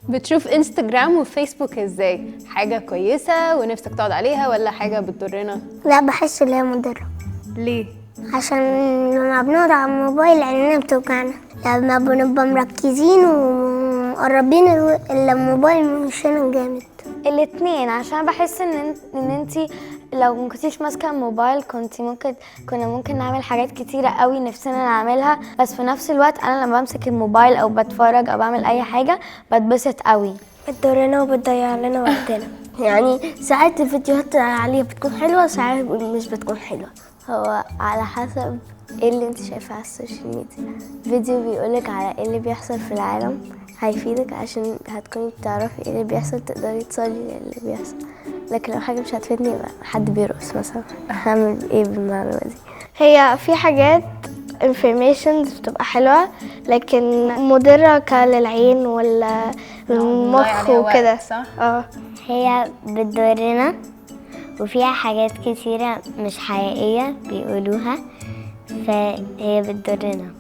بتشوف انستجرام وفيسبوك ازاي؟ حاجة كويسة ونفسك تقعد عليها ولا حاجة بتضرنا؟ لا، بحس ان هي مضرة. ليه؟ عشان لما بنقعد على الموبايل عينينا بتوجعنا، لما بنبقى مركزين ومقربين الموبايل من وشنا جامد. الاتنين، عشان بحس ان انتي لو ما كنتيش ماسكه الموبايل كنا ممكن نعمل حاجات كتيرة قوي نفسنا نعملها، بس في نفس الوقت انا لما بمسك الموبايل او بتفرج او بعمل اي حاجة بتبسط قوي. بتضرنا وبتضيع لنا وقتنا. يعني ساعات الفيديوهات عليها بتكون حلوة، ساعات مش بتكون حلوة. هو على حسب ايه اللي انت شايفاه على ال social media. فيديو بيقولك على ايه اللي بيحصل في العالم هيفيدك عشان هتكوني بتعرفي ايه اللي بيحصل، تقدري تصلي اللي بيحصل. لكن لو حاجة مش هتفيدني يبقى حد بيرقص مثلا، هعمل ايه بالمعلومة دي؟ هي في حاجات informations بتبقى حلوة لكن مضرة كللعين والمخ وكده. صح؟ هي بتضرنا وفيها حاجات كتيرة مش حقيقية بيقولوها، فهي بتضرنا.